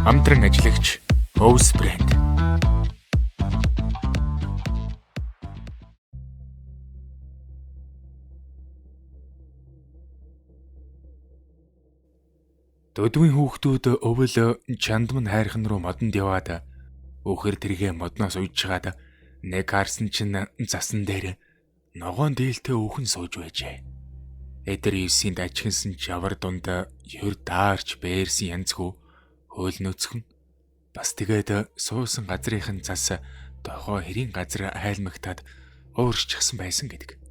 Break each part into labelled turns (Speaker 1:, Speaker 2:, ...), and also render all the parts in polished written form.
Speaker 1: Хамтран ажиллагч Owls брэнд. Төдвийн хүүхдүүд өвөл чандман хайрхан руу модонд яваад өөхөр тэргээ модноос уйжгаад нэг харсан чинь засан дээр ногоон дээлтэй өөхөн сууж байжээ. Эдэр 9-ийн дажхинсан чавар дунд ер даарч бээрсэн янзгүй хөөл нөцгөн бас тэгээд суусан газрынхын цас дохоо хэрийн газар хайлмагтаад ууршчихсан байсан гэдэг.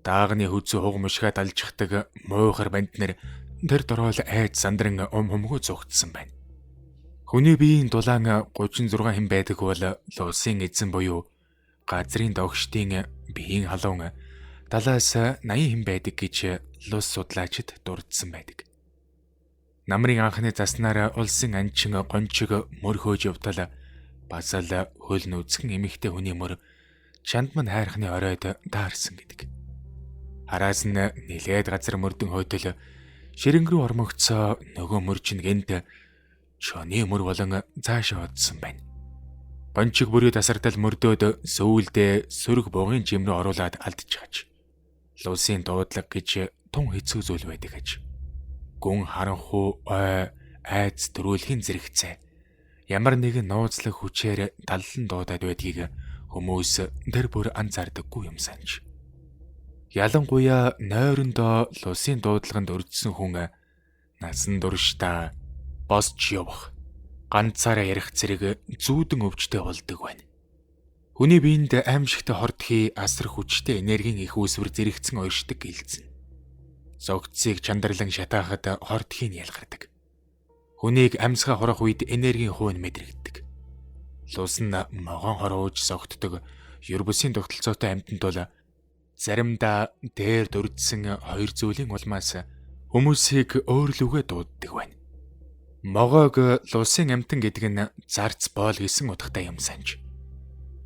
Speaker 1: Даагны хүзүү хуг мушгаа далжихдаг муухар банд нар тэр дороол айд сандран ум хумгуу зугтсан байна. Хүний биеийн дулаан 36 хэн байдаг бол луусын эзэн буюу газрын догштын биеийн халуун 70-аас 80 хэн байдаг гэж лус судлаачид дурдсан байдаг. Намрын анхны заснаар улсын анчин гончиг мөр хөөж явтал бас л хөл нүцгэн эмэгтэй хүний мөр чандман хайрхны оройд таарсан гэдэг. Хараас нь нилээд газар мөрдөн хойдол ширэнг рүү ормогцоо нөгөө мөр чинь гэнт чоны мөр болон цаашаа одсон байна. Гончиг бүрий тасардал мөрдөөд сүүлдээ сөрөг бугын жим рүү оруулаад алдчихаж. Лусын дуудлага гэж тун хэцүү зүйл байдаг аж. Гүн харанхуу ой айц төрүүлэхийн зэрэгцээ. Ямар нэгэн нууцлаг хүчээр даллан дуудаад байдгийг хүмүүс тэр бүр анзаардаггүй юм санж. Ялангуяа нойрондоо лусын дуудлаганд өрдсөн хүн насан туршдаа босч явах, ганцаараа ярих зэрэг зүүдэн өвчтэй болдог байна. Хүний биед аимшигтай хортхий асар хүчтэй энергийн их үүсвэр зэрэгцэн ойршдог гэлцэн. Зогцыг чандарлан шатаахад хортхийг ялгардаг. Хүнийг амьсгаа хорох үед энергийн хувь нь мэдрэгддэг. Лус нь могоон хороож зогтдог ер бусын тогтолцоотой амьтанд бол заримдаа дээр дурдсан хоёр зүйлийн улмаас хүмүүсийг өөрлөгөө дууддаг байна. Могоог лусын амьтан гэдэг нь зарц боол гэсэн утгатай юм санж.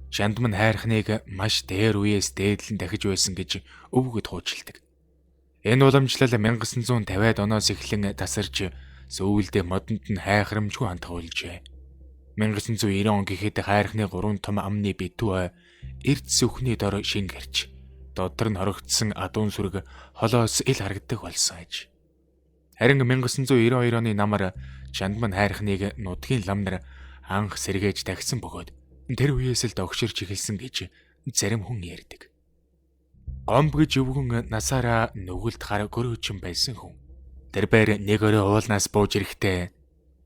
Speaker 1: Чандман хайрхныг маш дээр үеэс дээдлэн дахиж байсан гэж өвгөд хуучилдаг. Энэ уламжлал 1950-ад оноос эхлэн тасарч сүүлдээ модонд нь хайхрамжгүй хандах болжээ. 1990 он гэхэд хайрхны 3 том амны битүү ой эрд сүхний дор шингэрч дотор нь хорогдсон адуун сүрэг холоос ил харагддаг болсон аж. Харин 1992 оны намар Чандман хайрхныг нутгийн лам нар анх сэргээж тагсан бөгөөд тэр үеэс л догширч эхэлсэн гэж зарим хүн ярьдаг. Гомб гэж өвгөн насаараа нүгэлт хар гөрөөчин байсан хүн. Тэр бээр нэг өрөө уулнаас бууж ирэхдээ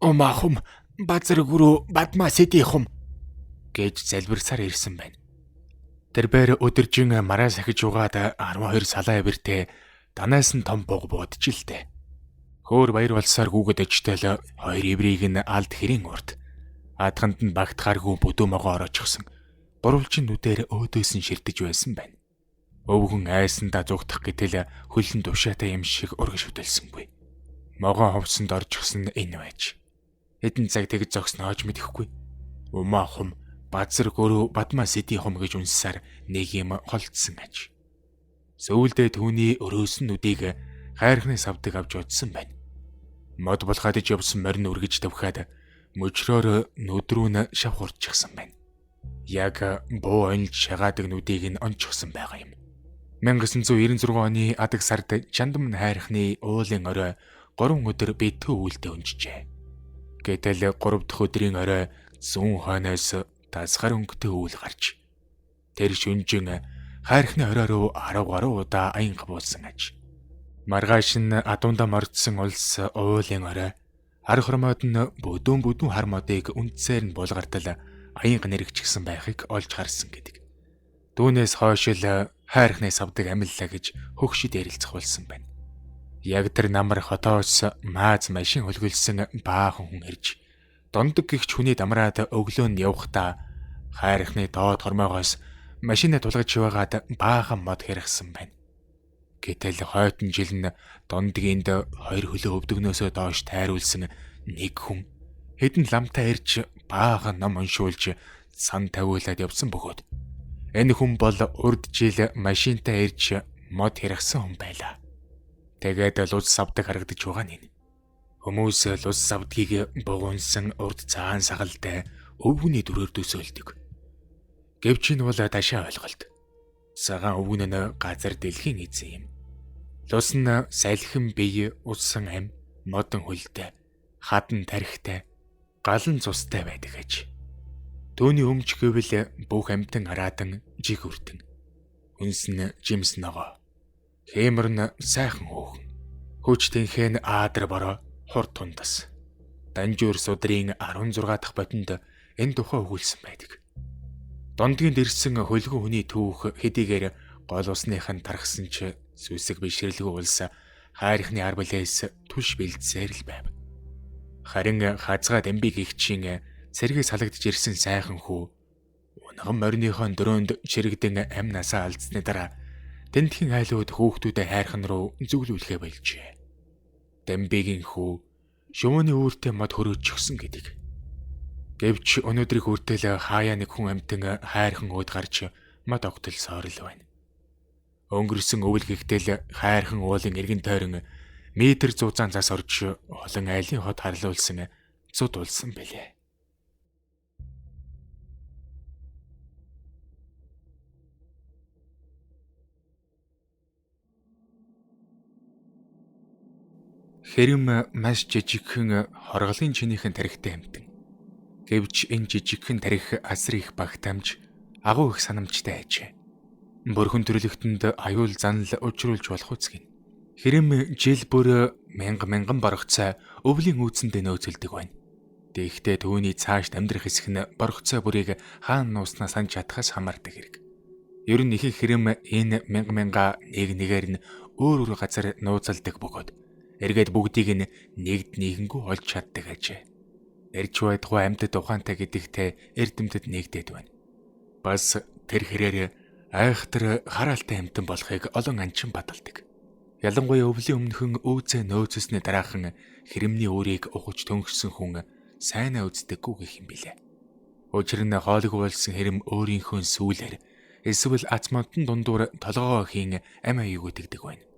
Speaker 1: "Умаа хум базар гүрүү бадмаа сэдий хум" гэж залбирсаар ирсэн байна. Тэр бээр өдөржин мараа сахиж угаад 12 салаа эвэртэй данаас нь том буг буудчихлээ. Хөөр баяр болсоор гүгэд өчтөл хоёр эврийг нь алд хэрийн урд адханд нь багтахааргүй бүдүү могоо ороочихсон. Гурвалжин нүдээр өөдөөс нь ширтэж байсан байна. Өвгөн айсандаа зугтах гэтэл хөлн тушаатай юм шиг урагш хөдөлсөнгүй. Могоо ховсонд орчихсон энэ байж. Хэдэн цаг тэгж зогсноож мэдэхгүй. Умаа хум базар гөрөө бадмаа сэдий хум гэж унссаар нэг юм холдсон аж. Сүүлдээ түүний өрөөсөн нүдийг хайрхны савдаг авч одсон байна. Мод булгаадж явсан морин үргэж тавхаад мөчрөөр нүд рүү нь шав хурдчихсан байна. Яг буу онилж шагаадаг нүдийг нь ончихсан байгаа юм. 1996 оны адаг сард Чандман хайрхны уулын орой 3 өдөр битгүү үйлдэ өнжижээ. Гэтэл 3 дахь өдрийн орой зүүн хойноос тасгар өнгөтэй үйл гарч тэр шүнжин хайрхны орой руу 10 гаруй удаа аянга буусан аж. Маргааш нь адуунда мордсон улс уулын орой ар хормоод нь бүдүүн бүдүүн хар модыг үндсээр нь булгартал аянга нэрэгчихсэн байхыг олж харсан гэдэг. Түүнээс хойш л хайрхны савдаг амиллаа гэж хөгшид ярилцах болсон байна. Яг тэр намар хотоос мааз машин хөлгөлсөн баахан хүн ирж дондог гихч хүний дамраад өглөө нь явхдаа хайрхны доод хормоогоос машинаа тулгаж яваагаад баахан мод хэргсэн байна. Гэтэл хойтон жил нь дондгийн хоёр хөлөө өвдөгнөөсөө доош тайруулсан нэг хүн хэдэн ламтай ирж баахан ном уншуулж сан тавиулаад явсан бөгөөд энэ хүн бол урд жил машинтай ирж мод хэргсэн хүн байлаа. Тэгээд луз савдаг харагдаж байгаа нь энэ. Хүмүүс лус савдгийг бугуунсан урд цагаан сагалтай өвгөний дүрээр төсөөлдөг. Гэвч энэ бол ташаа ойлголт. Цагаан өвгөн нь газар дэлхийн эзэн юм. Лус нь салхин бие, усан ам, модон хөлтэй, хадан тархитай, галан цустай байдаг аж. Түүний өмч гэвэл бүх амьтан араатан жиг үртэн. Хүнс нь жимс ногоо. Хэмэр нь сайхан хөөхөн. Хүч тэнхэн аадар бороо хур тундас. Данжуур судрын 16 дахь бодинд энэ тухай өгүүлсэн байдаг. Дондгийн дэрсэн хөлгөн хүний түүх хэдийгээр гол усных нь тархсан ч сүсэг бишрэлгүй улс хайрхны ар бүлээс түш бэлдсээр л байв. Харин хазгаа дамбиг эгчийн цэргээс халагдж ирсэн сайхан хүү унган мориныхоо дөрөөнд чирэгдэн амь насаа алдсны дараа тентхийн айлууд хүүхдүүдэд хайрхан руу зүглүүлэхэ болжээ. Дамбигийн хүү шувууны үүртэй мод хөрөөчихсөн гэдэг. Гэвч өнөөдрийг хүртэл хаяа нэг хүн амьтан хайрхан өөд гарч мод огтлсоор л байна. Өнгөрсөн өвөл гихтэл хайрхан уулын эргэн тойрон метр зузаан зас орж олон айлын хот харлуулсан цуд улсан бэлээ. Хэрэм маш жижигхэн хорголын чинийхэн тарихтай амьтан. Гэвч энэ жижигхэн тарих асар их багтаамж, агуу их санамжтай ажээ. Бүрхэн төрлөختөнд аюул занал учруулж болох үсгэн. Хэрэм жил бүр мянга мянган борогцой өвлийн үүдсэндээ нөөцөлдөг байна. Тэгэхдээ түүний цаашд амьдрах хэсэг нь борогцой бүрийг хаана нууснаа санаж чадхаас хамаардаг хэрэг. Ер нь ихэнх хэрэм энэ мянга мянга нэг нэгээр нь өөр өөр газар нууцалдаг бөгөөд эргээд бүгдийг нь нэгд нийгэнгүй олж чаддаг ажээ. Эрж байдгүй амьтад ухаантай гэдэгтээ эрдэмтэд нэгдээд байна. Бас тэр хэрээр айхтар хараалтай амьтан болохыг олон анчин баталдаг. Ялангуяа өвлийн өмнөхөн өөцөө нөөцсөсний дараахан хэрэмний өөрийг ухаж төнгөсөн хүн сайнаа үздэггүй гэх юм билээ. Учир нь хоолгүй болсон хэрэм өөрийнхөө сүүлээр эсвэл ац модон дундуур толгоогоо хийн амь аюуг тэгдэг байна.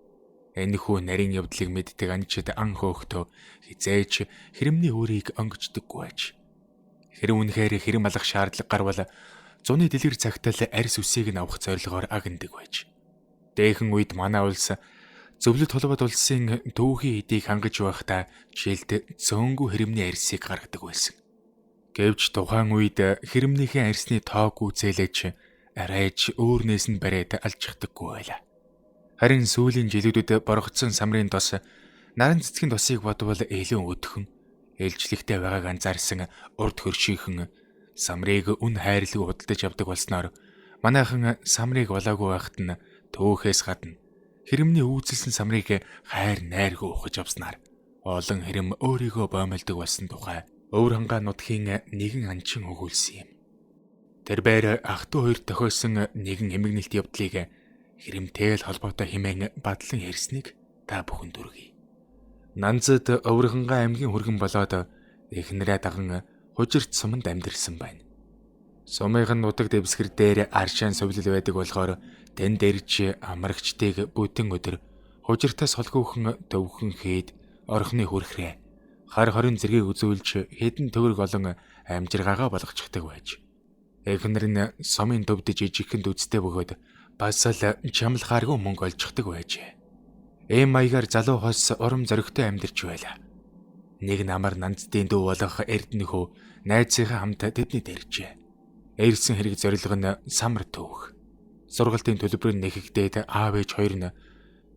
Speaker 1: Энэхүү нарийн явдлыг мэддэг анчид ан хөөхтөө хизээж хэрэмний өөрийг онгочдоггүй байж. Хэрэм үнэхээр хэрэм алах шаардлага гарвал зуны дэлгэр цагтал арьс үсийг нь авах зорилгоор агнадаг байж. Дээхэн үед манай улс зөвлөд холбоот улсын түүхийн эдийг хангаж байхдаа жилд цөөнгүй хэрэмний арьсыг гаргадаг байсан. Гэвч тухайн үед хэрэмнийхээ арьсны тоог гүйцээлэж арайч өөрнээс нь бариад алжихдаггүй байлаа. Харин сүүлийн жилүүдэд боргоцсон самрын тос наран цэцгийн тосыг бодвол илүү өдөхөн ээлжлэгтэй байгааг анзаарсан урд хөршийнхэн самрыг үн хайрлаг худалдаж авдаг болсноор манайхан самрыг олоогүй байхад нь төөхөөс гадна хэрэмний үүсэлсэн самрыг хайр найргүй ухаж авснаар олон хэрэм өөрийгөө боомлдог болсон тухай өвөр хангаа нутгийн нэгэн анчин өгүүлсэн юм. Тэр байр ах トゥ хоёр тохиосон нэгэн эмгэнэлт явдлыг хэрэмтэй л холбоотой хэмээн бадлан ярьсныг та бүхэн дүргий. Нанзад Өвөрхангаа аймгийн хүргэн болоод эхнэрээ даган хужирт суманд амьдэрсэн байна. Сумынх нь нутаг дэвсгэр дээр аршаан сувилал байдаг болохоор тэнд дэрж амрагчдыг бүтэн өдөр хужиртаас холгүйхэн төвхөн хэд орхины хүрхрээ хар хорин зэргийг үзүүлж хэдэн төгрөг олон амжиргаагаа болгочихдаг байж. Эхнэр нь сумын төвд жижигхэн дүцтэй бөгөөд бас л чамлахааргүй мөнгө олжчихдаг байжээ. Ийм маягаар залуу хос урам зоригтой амьдарч байлаа. Нэг намар нанддын дүү болох Эрдэнэхүү найзынхаа хамт тэдний дэржээ. Ирсэн хэрэг зорилго нь самар төвөх. Сургалтын төлбөр нь нэхэгдээд аав ээж хоёр нь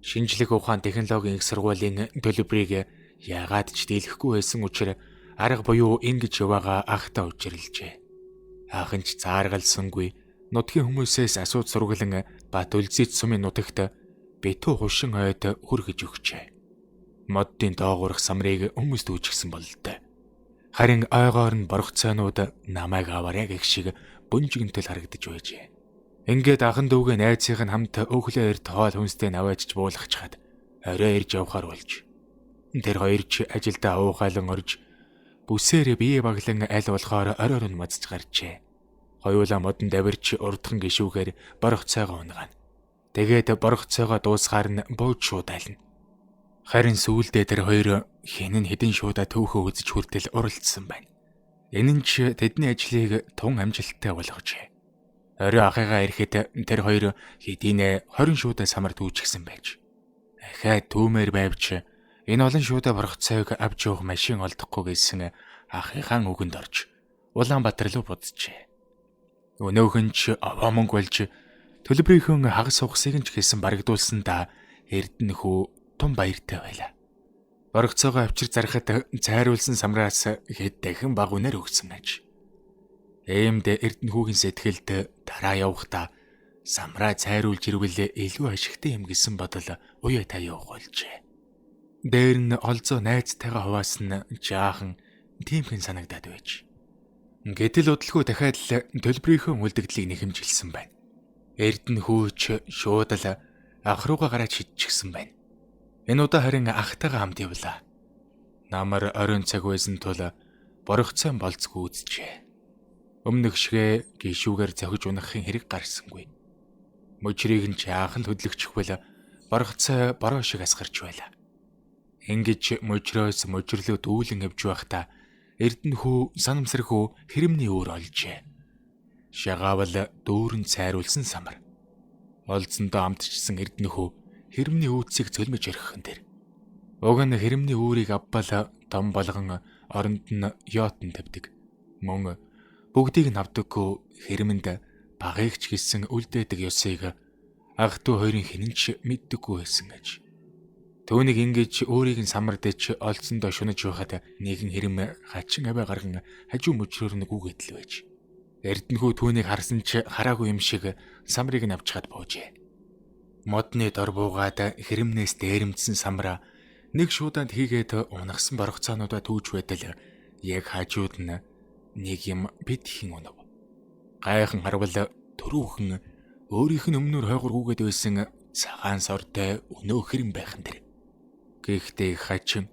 Speaker 1: шинжлэх ухаан технологийн их сургуулийн төлбөрийг яагаад ч дийлэхгүй байсан учраас арга буюу ингэж яваагаа ахтаа учирлжээ. Ах нь ч зааргалсангүй нутгийн хүмүүсээс асууж сургалан Бат үлзийт сумын нутагт битүү хушин ойд хүргэж өгчээ. Моддын доогуурх самрыг хүмүүс дүүжгсэн бололтой. Харин ойгоор нь боргоцоонууд намайг аваарэ гэх шиг бөнжигэнтэл харагдаж байжээ. Ингээд ахан дүүгээ найзынх нь хамт өглөө эрт хоол хүнстэй наваажж буулгачхад орой ирж явхаар болж. Тэр хоёр ч ажилдаа уухайлан орж бүсээр бие баглан аль болохоор оройр нь мазж гарчээ. Хоёулаа модон давирч урдхан гişүүгээр боргоцойгоо унгаана. Тэгээд боргоцойгоо дуусгаар нь бууж шууд айлна. Харин сүүлдээ тэр хоёр хэн нь хэдэн шуудаа төөхөө үзэж хүртэл уралдсан байна. Энэ нь ч тэдний ажлыг тун амжилттай болгожээ. Орой ахыгаа ирэхэд тэр хоёр хэдийнэ 20 шуудаа самар түүжчихсэн байж. Ахиад түүмээр байвч энэ олон шуудаа боргоцойг авч явах машин олдохгүй гэсэн ахынхаа үгэнд орж Улаанбаатар руу буцжээ. Өнөөхөн ч овоо мөнгө болж төлбөрийнхөө хагас хугасыг нь ч хийсэн барагдуулсан да Эрдэнэ хүү тун баяртай байлаа. Боргоцоогоо авчир зархад цайруулсан самраас хэд дахин баг үнээр өгсөн аж. Иймд Эрдэнэ хүүгийн сэтгэлд дараа явахдаа самраа цайруулж ирвэл илүү ашигтай юм гэсэн бодол уяа таяа болжээ. Дээр нь олзоо найзтайгаа хуваасан нь жаахан тиймхэн санагдаад байж. Гэтэл удалгүй дахиад л төлбөрийнхөө үлдэгдлийг нэхэмжилсэн байна. Эрдэнэ хүү ч шууд л ах руугаа гараад шидчихсэн байна. Энэ удаа харин ахтайгаа хамт явлаа. Намар оройн цаг байсан тул боргоцой болцгүй үзжээ. Өмнөх шигэ гişүүгээр зохиж унахын хэрэг гарсангүй. Мөчрийг нь чаахан хөдлөгчихвэл боргоцой бороо шиг асгарч байлаа. Ингэж мөчрөөс мөчрлөө дүүлэн явж байхдаа Эрдэнэ хүү санамсархүү хэрэмний өөр олжээ. Шагаавал дүүрэн цайруулсан самар. Олзондоо амтчсан Эрдэнэ хүү хэрэмний үүдсийг цөлмөж орхихон дээр. Уг нь хэрэмний үүрийг авбал том болгон оронд нь йотон тавьдаг. Мөн бүгдийг нь авдаггүй хэрэмэнд багыг ч гэсэн үлдээдэг ёсыг ах トゥ хоёрын хинэн ч мэддэггүй байсан гэж. Түүнийг ингэж өөрийг нь самардаж олцсондоо шунаж байхад нэгэн хэрэм хачин авиа гарган хажуу мөчрөөр нь гүгээтэл байж. Эрдэнэхүү түүнийг харсан ч хараагүй юм шиг самрыг нь авчгаад буужээ. Модны дор буугаад хэрэмнээс дээрэмдсэн самраа нэг шуудаанд хийгээд унагсан боргоцоонуудаа түүж байтал яг хажууд нь нэг юм битхэн унав. Гайхан харвал төрүүхэн өөрийнх нь өмнөр хойгор гүгээд байсан цагаан сортой өнөө хэрэм байхан тэр. Гэхдээ хачин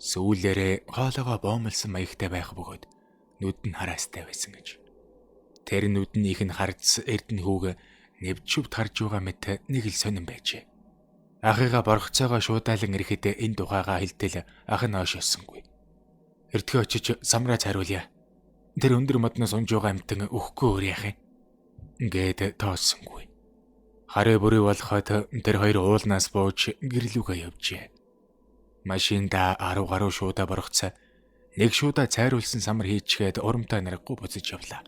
Speaker 1: сүүлээрээ хоолоогоо боомлсон маягтай байх бөгөөд нүд нь хараастай байсан гэж. Тэр нүднийх нь харц Эрдэнэ хүүг нэвчвд харж байгаа мэт нэг л сонин байжээ. Ахыгаа боргоцоогоо шуудаалan ирэхэд энэ тухайгаа хэлтэл ах нь ойшоосонгүй. Эрдгөө очиж самраа цайруулъя. Тэр өндөр модноос унж байгаа амтан өхгүй өөр яах юм? Ингээд тооссонгүй. Хараа бүрий болоход тэр хоёр уулнаас бууж гэрлүүгээ явжээ. Машинда 10 гаруй шуудаа боргоцой нэг шуудаа цайруулсан самар хийчгээд урамтай наргагүй буцаж явлаа.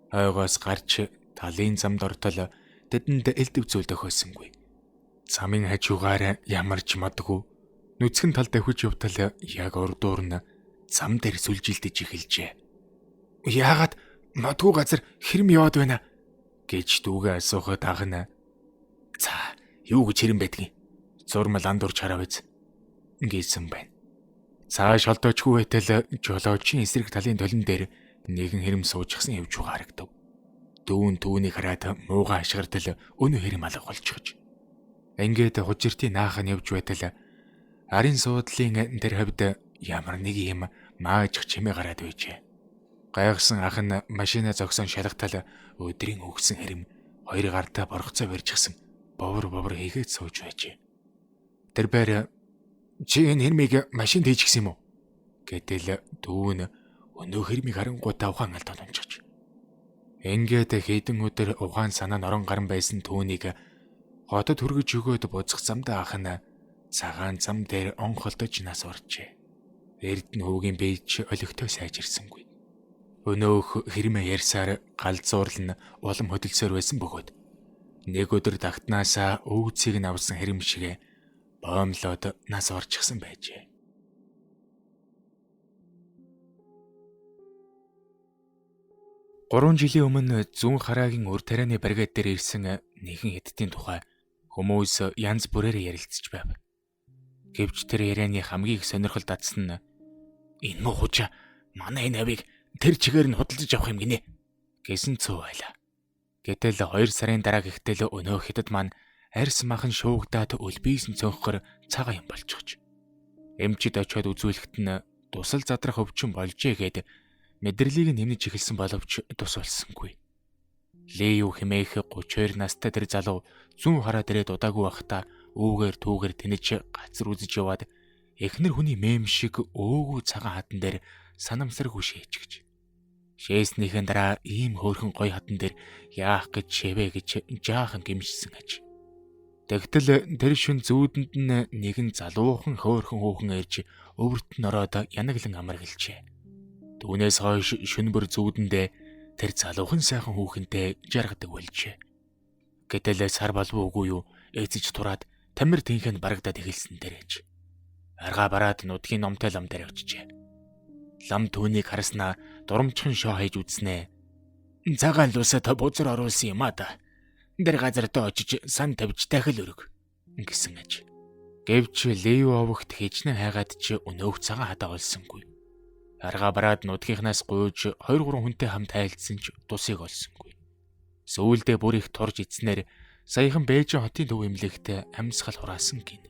Speaker 1: Ойгоос гарч талын замд ортол тэдэнд элдв зүйл тохиосонгүй. Замын хажуугаар ямар ч модгүй нүцгэн тал давхиж явтал яг урдуур нь зам дээр сүлжилдэж эхэлжээ. Яагаад модгүй газар хэрэм яваад байна гэж дүүгээ асуухад ах нь "За, юу гэж хэрэм байдгийг? Зурмал андуурч хараа биз" гэсэн байна. Цааш холдоочгүй байтал жолоочийн эсрэг талын толон дээр нэгэн хэрэм суужчихсан явж байгаа харагдав. Дүүн түүнийг хараад мууган ашигардал өнөө хэрэм алга болчихож. Ингээд хужиртын наахан явж байтал арын суудлын тэр хавьд ямар нэг юм маажих чимээ гараад байжээ. Гайхсан ах нь машина зогсон шалгатал өдрийн өгсөн хэрэм хоёр гартаа боргоцоо барьчихсан бовор бовор хийгээд сууж байжээ. Тэр байр чи энэ хэрмийг машинд хийчихсэн юм уу? Гэтэл дүүн өнөө хэрмийг харангуйтаа ухаан алдаад унчихж. Ингээд хэдэн өдөр ухаан санаа норон гарan байсан түүнийг хотод хүргэж өгөөд буцах замдаа ах нь цагаан зам дээр онхолдож нас оржээ. Эрдэнэ хүүгийн бие ч олигтой сайжирсангүй. Өнөөх хэрмээ ярьсаар галзуурл нь улам хөдөлсөөр байсан бөгөөд нэг өдөр тагтнаасаа өвцгийг нь авсан хэрэм шигэ боомлоод нас орчихсон байжээ. Гурван жилийн өмнө зүүн хараагийн үр тарианы бригад дээр ирсэн нэгэн хятадын тухай хүмүүс янз бүрээр ярилцж байв. Гэвч тэр ярианы хамгийн их сонирхол татсан нь энэ муу хужаа манай энэ авийг тэр чигээр нь худалдаж авах юм гинэ гэсэн цөө байлаа. Гэтэл 2 сарын дараа гэхтэл өнөө хятад маань арьс махан шуугдаад өлбийсэн цонхгор цагаан юм болчихж. Эмчид очиод үзүүлэхэд нь тусал задрах өвчин болжээ гэд мэдрэлийг нэмнэж эхэлсэн боловч тус болсонгүй. Лею хэмээх 32 настай тэр залуу зүүн хараа дээрээ дудаагүй байхдаа Үүгээр түүгээр тэнэж газар үзэж яваад эхнэр хүний мэм шиг өөгөө цагаан хадан дээр санамсаргүй шээчгэж. Шээснийхэн дараа ийм хөөрхөн гоё хадан дээр яах гэж шэвэ гэж жаахан гимшсэн аж. Тэгтэл тэр шүн зүүдэнд нь нэгэн залуухан хөөрхөн хүүхэн ирж өвөрт нь ороод янаглан амаргалжээ. Түүнээс хойш шүн бүр зүүдэндээ тэр залуухан сайхан хүүхэнтэй жаргадаг болжээ. Гэтэл сар болов уугүй юу эцэж тураад тамир тэнхэн барагдаад эхэлсэн дээрэж. Аргаа бараад нутгийн номтой лам дээр очижээ. Лам түүнийг харснаа дурамчхан шоо хийж үзнэ. Цагаан лусад бузар оруулсан юм а да. Тэр газар доо очиж сан тавьж дахил өрг гэсэн аж. Гэвч Лев овогт хижнэ хайгаад ч өнөөх цагаан хадаа олсонгүй. Аргаа бараад нутгийнхнаас гуйж 2 3 хүнтэй хамт айлдсан ч тусыг олсонгүй. Сүүлдээ бүр их турж ицснээр саяхан Бээжин хотын төв эмнэлэгт амьсгал хураасан гин.